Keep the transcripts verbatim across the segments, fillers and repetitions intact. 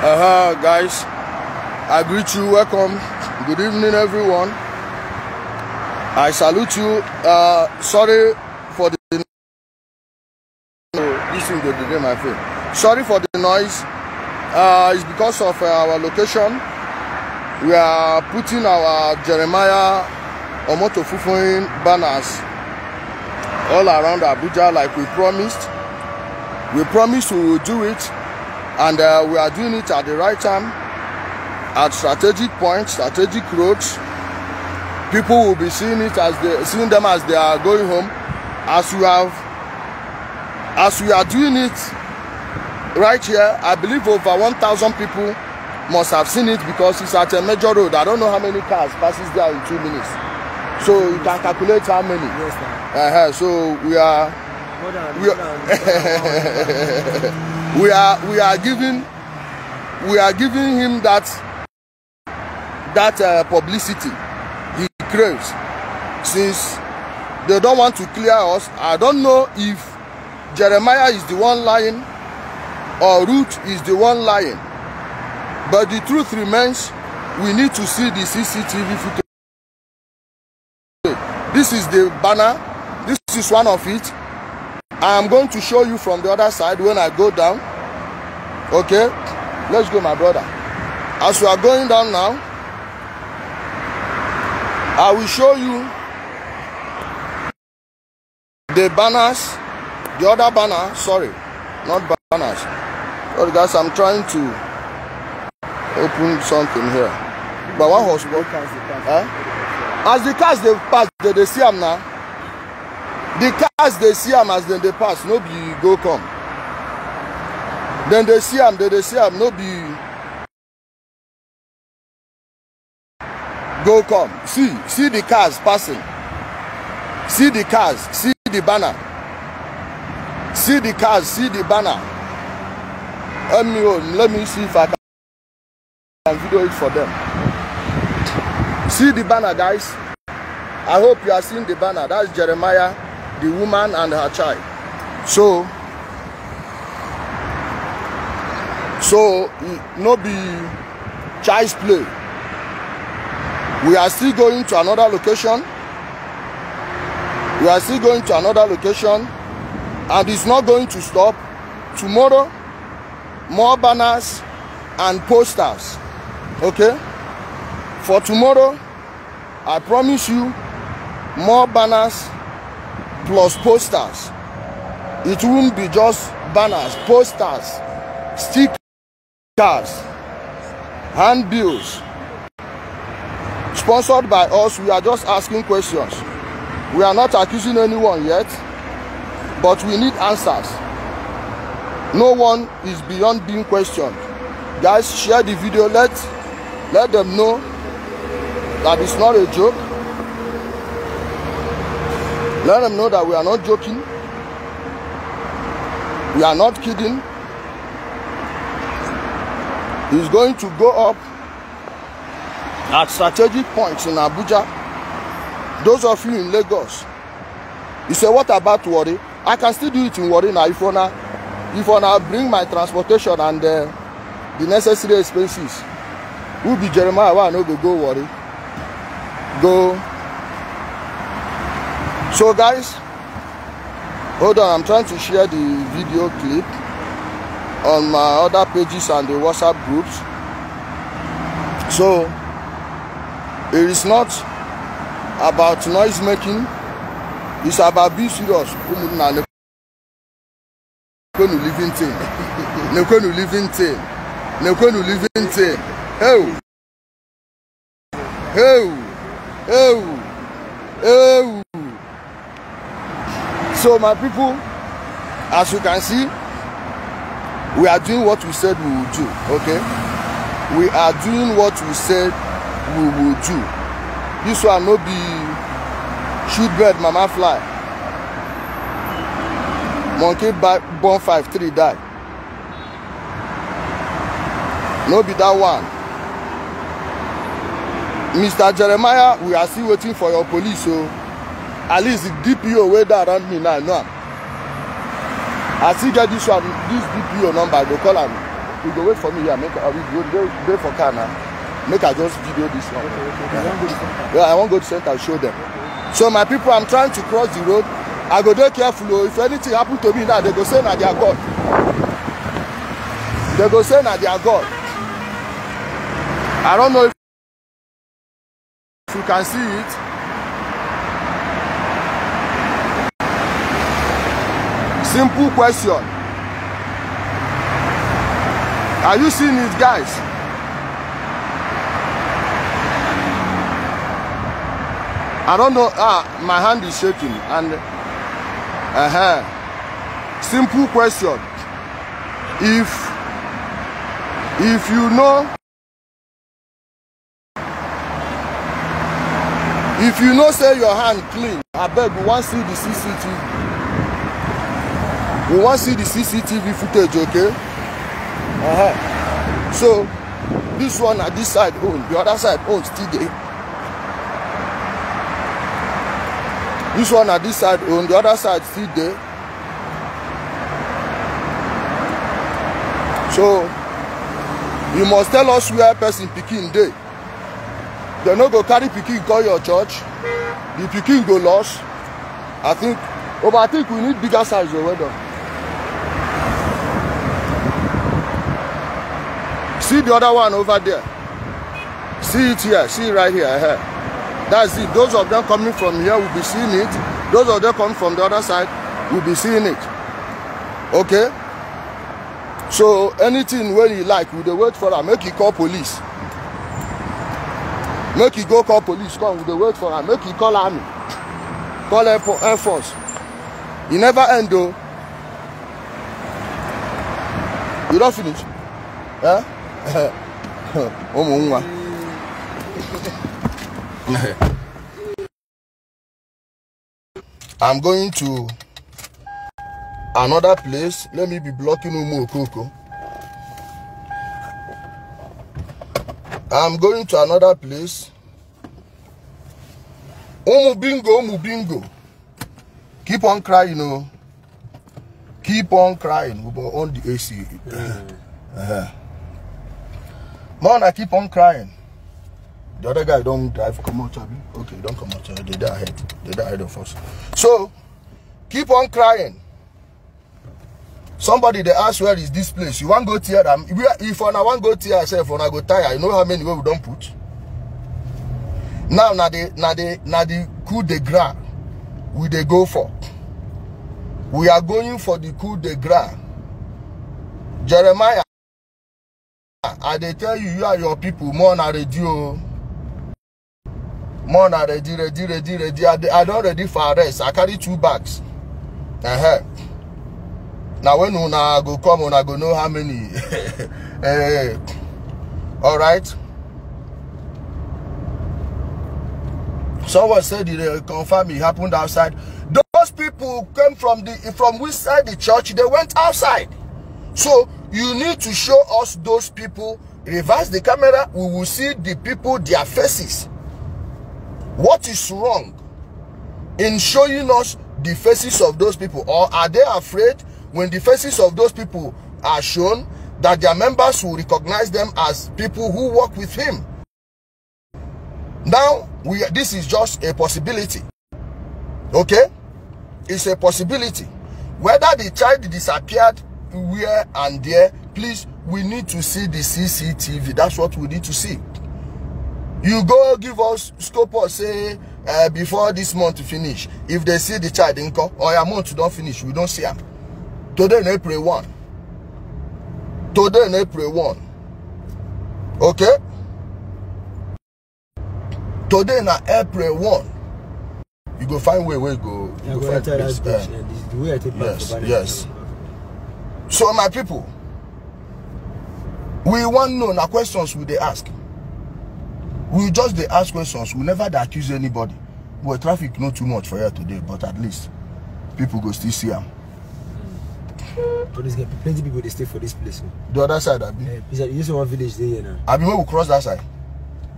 Uh, guys, I greet you. Welcome. Good evening, everyone. I salute you. Uh, sorry for the this thing go delay my phone. Sorry for the noise. Uh, it's because of, uh, our location. We are putting our Jeremiah Omotofufuin banners all around Abuja like we promised. We promised we will do it, and, uh, we are doing it at the right time, at strategic points, strategic roads. People will be seeing it as they seeing them as they are going home. As we have as we are doing it right here, I believe over one thousand people must have seen it because it's at a major road. I don't know how many cars passes there in two minutes. So you can calculate how many. Yes, sir. Uh-huh. So we are More than, we more are, than, more than one hundred. We are we are giving we are giving him that that, uh, publicity he craves. Since they don't want to clear us, I don't know if Jeremiah is the one lying or Ruth is the one lying. But the truth remains, we need to see the C C T V footage. This is the banner. This is one of it. I am going to show you from the other side when I go down. Okay? Let's go, my brother. As we are going down now, I will show you the banners, the other banner, sorry, not banners. Sorry, guys, I'm trying to open something here. But one hotspot. Huh? As the cars they pass, they, they see am now. The cars they see am as dem dey pass, no be go come. Then they see am, they, they see am, no be go come. See, see the cars passing. See the cars, see the banner. See the cars, see the banner. Let me, let me see if I can video it for them. See the banner, guys. I hope you are seeing the banner. That's Jeremiah, the woman, and her child. So, so no be child's play. We are still going to another location. We are still going to another location, and it's not going to stop. Tomorrow, more banners and posters. Okay? For tomorrow, I promise you, more banners plus posters. It won't be just banners, posters, stickers, handbills. Sponsored by us, we are just asking questions. We are not accusing anyone yet, but we need answers. No one is beyond being questioned. Guys, share the video. Let, let them know that it's not a joke. Let them know that we are not joking. We are not kidding. It's going to go up at strategic points in Abuja. Those of you in Lagos, you say, "What about Warri?" I can still do it in Warri now. If una, if una bring my transportation and, uh, the necessary expenses, who be Jeremiah? Why I no go go Warri? Go. So, guys, hold on. I'm trying to share the video clip on my other pages and the WhatsApp groups. So, it is not about noise making. It's about being serious. Ụmụnna, nekwenu living thing. Nekwenu living thing. Nekwenu living thing. Hey. Hey. Hey. Hey. So, my people, as you can see, we are doing what we said we will do, okay? We are doing what we said we will do. This one no be shoot bird, mama fly. Monkey ba-, born five, three die. No be that one. Mister Jeremiah, we are still waiting for your police, so at least the D P O wey dey around me now, I know am. I still get this one, this D P O number, I go call am. You go wait for me here. Make I, we go dey, dey for car now. Make I just video this one. Okay, okay. You wan go the center? Yeah, I wan go the center, show them. So my people, I'm trying to cross the road. I go dey careful o. If anything happen to me now, they go say na their God. They go say na their God. I don't know if you can see it. Simple question. Are you seeing it, guys? I don't know. Ah, my hand is shaking. And uh-huh. Simple question. If if you know If you know say your hand clean, abeg, we wan see the C C T V. We wan see the C C T V footage, okay? Uh-huh. So this one na this side own, the other side own still dey. This one na this side own, the other side still dey. So you must tell us where person pikin dey. They no go carry pikin call your church. The pikin go lost. I think, oh, but I think we need bigger size o, well done. See the other one over there. See it here. See it right here. Eh. That's it. Those of them coming from here will be seeing it. Those of them coming from the other side will be seeing it. Okay? So anything wey you like, we dey wait for am. Make you call police. Make you go call police come. We dey wait for am. Make you call army. Call air, air force. E never end o. You don finish? Eh? Ụmụ nwa. I'm going to another place. Let me be blocking Umu Okoko. I'm going to another place. Umu Bingo, Umu Bingo. Keep on crying, oh. Keep on crying. We go on the A C. Uh-huh. Man, I keep on crying. The other guy don't drive, come out, abi? Okay, don't come out. They die ahead. They die ahead of us. So, keep on crying. Somebody dey ask, "Where is this place?" You wan go tear am? Where, if una wan go tear yourself, una go tire. You know how many wey we don put? Now, na the, na the, na the coup de grace we dey go for. We are going for the coup de grace. Jeremiah, I dey tell you, you and your people, more na ready o. More na ready, ready, ready, ready. I dey, I don ready for arrest. I carry two bags. Uh-huh. Now when una go come, una go know how many. Eh, all right. Someone said it, uh, confirm it happened outside. Those people came from the, from which side the church, they went outside. So you need to show us those people. Reverse the camera, we will see the people, their faces. What is wrong in showing us the faces of those people? Or are they afraid when the faces of those people are shown that their members will recognize them as people who work with him? Now, we, this is just a possibility. Okay? It's a possibility. Whether the child disappeared where and there, please, we need to see the C C T V. That's what we need to see. You go give us scope or say, uh, before this month finish, if they see the child, nko, or your month don't finish, we don't see am. Today na April one. Today na April one. Okay? Today na April one. You go find way, way go. You go find enter that place, beach, eh. And the, the way I take back. Yes, for Banana, yes. So my people, we wan know na questions we dey ask. We just dey ask questions. We never dey accuse anybody. But traffic no too much for here today, but at least people go still see am. All these get plenty people dey stay for this place. The other side, abi? Eh, please, you see one village dey here now. Abi, when we cross that side?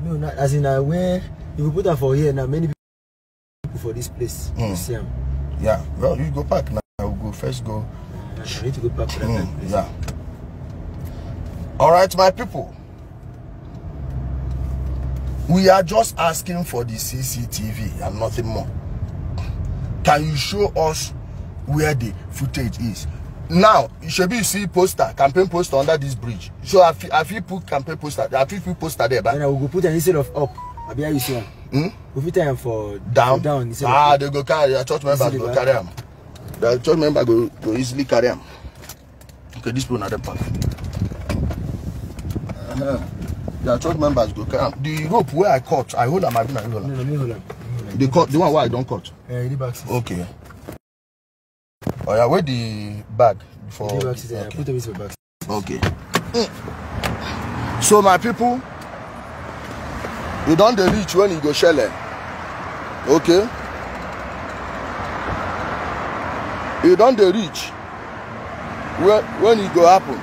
No, not as in, uh, where if you put am for here now, many people for this place. Mm. You see am. Yeah, well, you go park now. We go first go. Uh, I need to go park for that place. Yeah. All right, my people. We are just asking for the C C T V and nothing more. Can you show us where the footage is? Now, shebi you see poster, campaign poster under this bridge. So I fit, I fit put campaign poster. I fit put poster there, but then I will go put an instead of up. Abi how you see am? Hmm? We fit am for down. For down instead of ah, up. They go carry. Your church members go carry am. The church member go, go easily carry am. Okay, this one na the pass. Uh-huh. Their church members go carry am. The rope where I cut, I hold am, I be na you hold am. No, no, me hold am. Me hold am. The cut, the one where I don't cut. Eh, the back six. Okay. Oh yeah, where the bag for? The back six, eh, okay. Put this for back. Okay. Mm. So my people, you don dey reach when you go shele. Okay. You don dey reach when, when e go happen.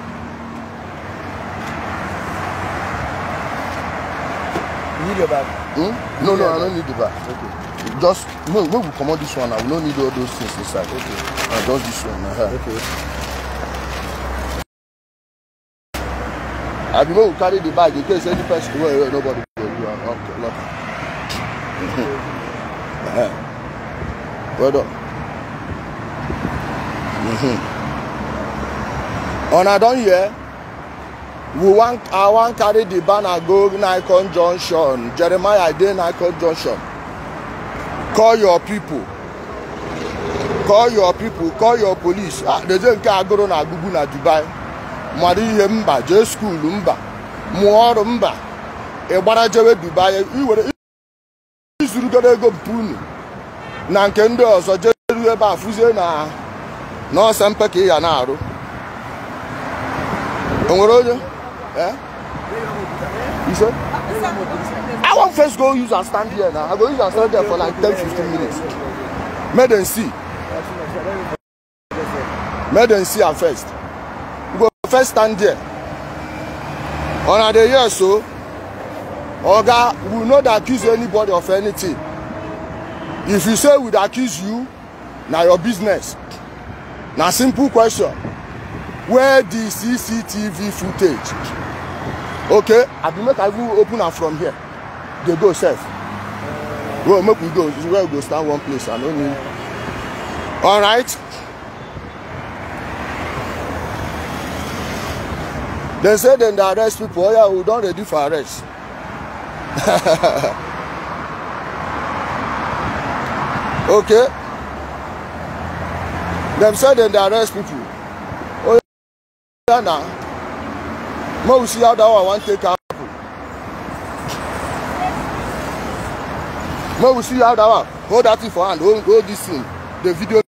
You need your bag? Hmm? No, no, I don't need the bag. Okay. Just no, no, we comot this one now. We don't need all those things inside. Okay. Uh, just this one. Uh-huh. Okay. I be no carry the bag in case any person. Well, well, nobody go do am. Okay, lock. Uh-huh. Well done. Mm-hmm. Una don hear? We wan, I wan carry the banner go Nicon Junction. Jeremiah dey Nicon Junction. Call your people. Call your people. Call your police. Ah, they say nke agụrụ na agbugbu na Dubai. Mmadụ ihe mba, jee school mba, mụọ ọrụ mba. Ị gbara jewe Dubai. I were izurugoro ego mpe unu na nke ndị ọzọ, jeruo ebe a fụzie na, na ọsọ mpe ka ị ya na-arụ. O nwere onye? Eh? You say? I wan first go use and stand here now. I go use and stand there for like ten, fifteen minutes. Make them see. Make them see am first. We go first stand there. Una dey hear so? Oga, we no dey accuse anybody of anything. If you say we dey accuse you, na your business. Na simple question. Where the C C T V footage? Okay, I be make I even open am from here. They go sef. Well, make we go. This is where we go stand one place. I no need. All right. They say dem dey arrest people. Oh yeah, we don ready for arrest. Okay. Dem say dem dey arrest people. Oh yeah, na. Make we see how that one wan take happen. Make we see how that one. Hold that thing for hand. Hold, hold this thing. The video.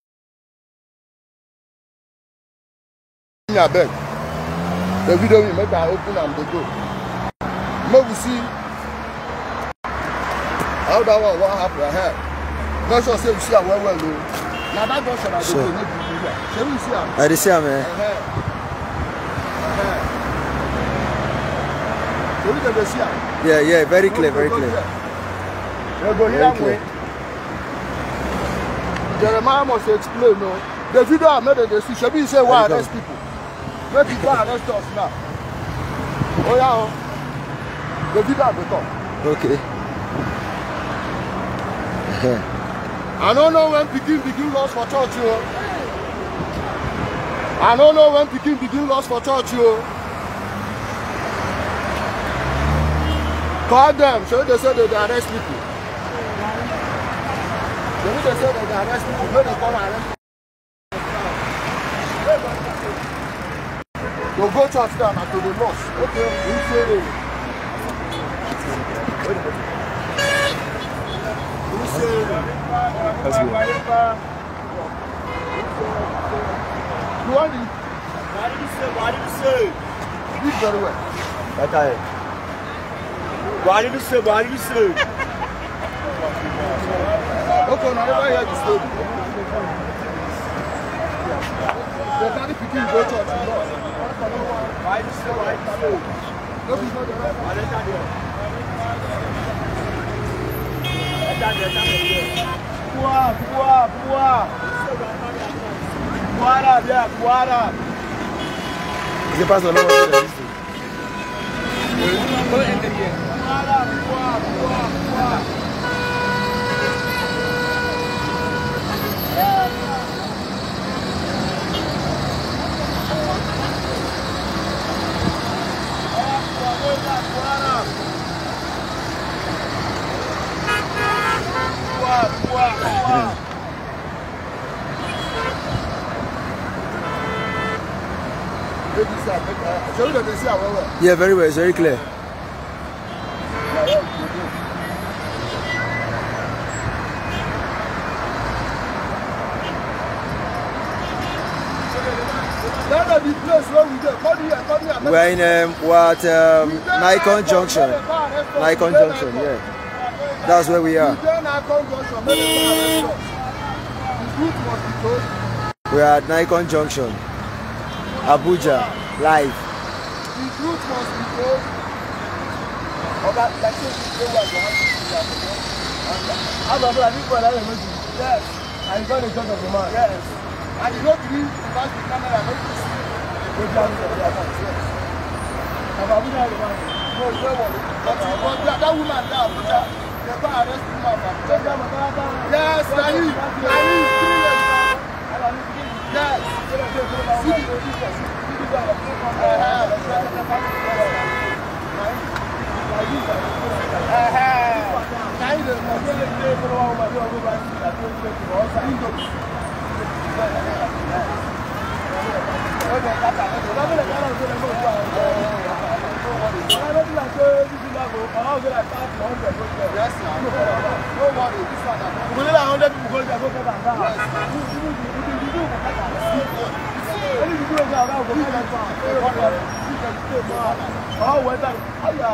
Me abeg. The video me make I open am dey go. Make we see how that one wan happen. Uh-huh. Make sure say we see am well well o. Na that junction I dey go, no be here. Shey we see am? I dey see am, eh? Uh-huh. Uh-huh. Shey we dey see am? Yeah, yeah, very clear, very clear. They go hear me. Jeremiah must explain, no. The video I made, they see. Shebi say why arrest people? Make you go arrest us now. Oh yeah, oh. The video I go talk. Okay. I don't know when pikin begin lost for church, yo. I don't know when pikin begin lost for church, yo. Call them. So they say they dey arrest people. They need to say that they arrest people. Make they come arrest. To go church now, na to the loss. Okay, we say. We say. That's good. You want it? Buhari dey say, Buhari dey say. Read very well. That time. Buhari dey say, Buhari dey say. Okay, now never hear the story. They carry pikin go church, you know. Buhari dey say, Buhari dey say. No be so. Buhari dey say. Buhari, Buhari, Buhari. Buhari, yeah, Buhari. Is the pastor not watching this thing? Yeah, very well. It's very clear. We're in um, we're at um, Nicon Junction. Nicon Junction, yeah. That's where we are. We are at Nicon Junction, Abuja, live. The truth must be told. Oga, like say you dey work, you have to do that. How about that? This boy, that emoji. Yes. And you got a judge of the man. Yes. And you no gree to back the camera, make you see. Go down to the account. Yes. About we now, the man. No, you don't worry. But, but that, that woman, that Abuja, they go arrest the woman for. Yes, na him, na him. Yes. See the picture, see the picture. Uh-huh. Uh-huh. Na him dey Yes, sir. No worry, this one na. We go like hundred people go there, go get am down. Yes, sir. Any video wey I go get am down. Oh, well done. Aya.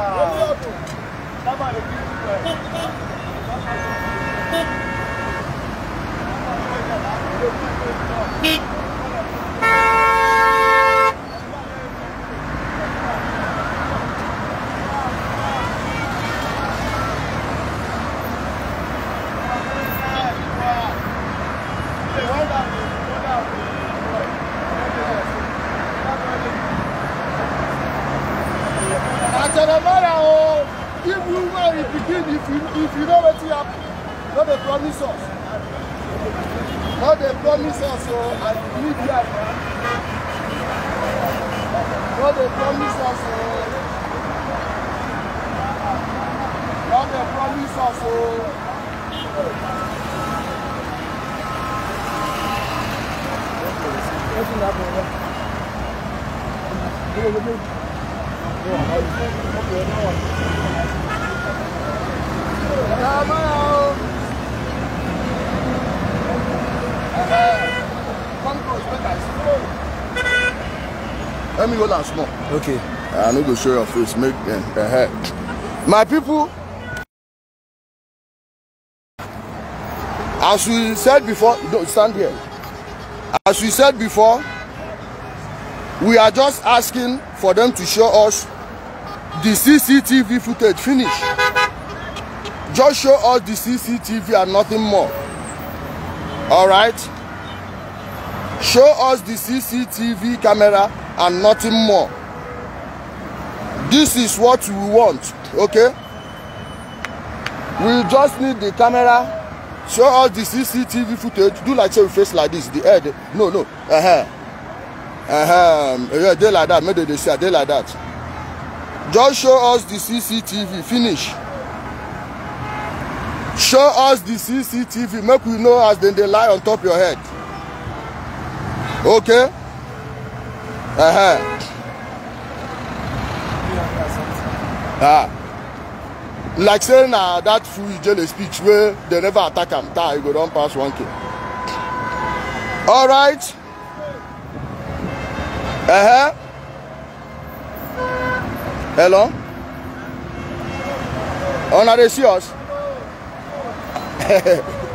That man dey give you well. Na Jeremiah o, if you know the pikin, if you, if you know wetin happen, no dey promise us. No dey promise us o, and media. No dey promise us o. No dey promise us o. Let me hold am small. Okay. I no go show your face. Make uh, uh, my people. As we said before, don't stand here. As we said before, we are just asking for them to show us the C C T V footage. Finish. Just show us the C C T V and nothing more. All right. Show us the C C T V camera and nothing more. This is what we want. Okay. We just need the camera. Show us the C C T V footage. Do like say we face like this. The head. No, no. Uh huh. Uh huh. Yeah, dey like that. Make they dey see. Dey like that. Just show us the C C T V. Finish. Show us the C C T V. Make we know as dem dey lie on top your head. Okay. Uh huh. Ah. Like say na that full Ijele speech wey dem never attack am, tie go don pass one K. All right. Uh-huh. Hello? Una dey see us?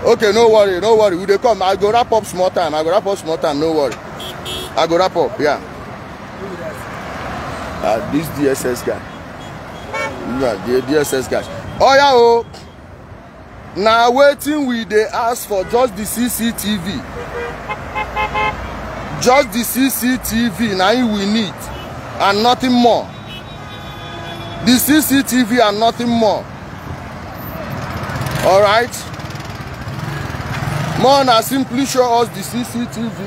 Okay, no worry, no worry. We dey come. I go wrap up small time. I go wrap up small time. No worry. I go wrap up. Yeah. Uh, this D S S guy. Yeah, the D S S guy. Oh yeah, oh. Na wetin we dey ask for, just the C C T V. Just the C C T V na im we need and nothing more. The C C T V and nothing more. All right. More na simply show us the C C T V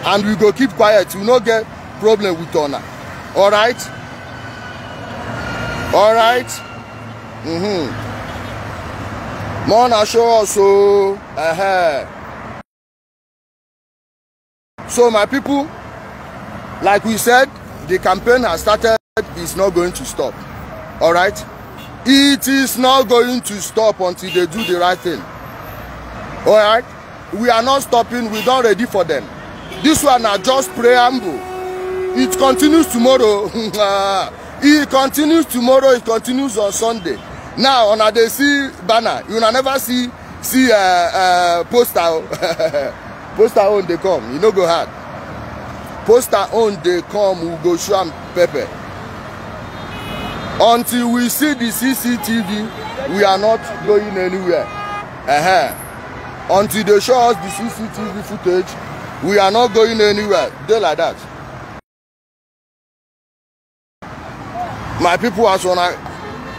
and we go keep quiet. We no get problem with una. All right. All right. Mm-hmm. More na show us o. Uh-huh. So my people, like we said, The campaign has started. It's not going to stop. All right? It is not going to stop until they do the right thing. All right? We are not stopping. We don ready for them. This one na just preamble. It continues tomorrow. It continues tomorrow. It continues on Sunday. Now, una dey see banner. Una never see see uh, uh, poster. Poster own dey come. E no go hard. Poster own dey come. We go show am pepper. Until we see the C C T V, we are not going anywhere. Uh-huh. Until they show us the C C T V footage, we are not going anywhere. Dey like that. My people, as una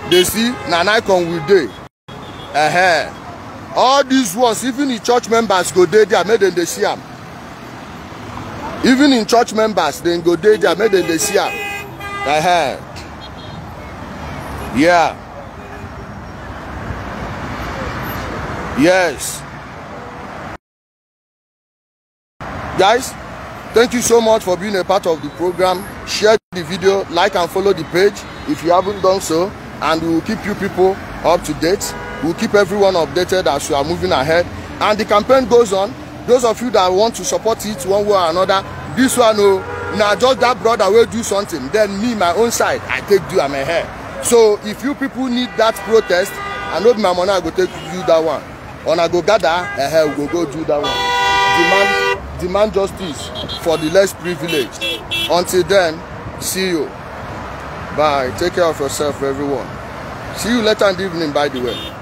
dey see, na Nicon we dey. Uh-huh. All these ones, even the church members go dey there, make dem dey see am. Even in church members, dem go dey there, make dem dey see am. Uh-huh. Yeah. Yes. Guys, thank you so much for being a part of the program. Share the video, like and follow the page if you haven't done so, and we will keep you people up to date. We'll keep everyone updated as we are moving ahead. And the campaign goes on. Those of you that want to support it one way or another, this one, oh, na just that brother will do something. Then me, my own side, I take do am, eh. So if you people need that protest, I know my money, I go take do that one. Una go gather, eh, we go go do that one. Demand, demand justice for the less privileged. Until then, see you. Bye. Take care of yourself, everyone. See you later in the evening, by the way.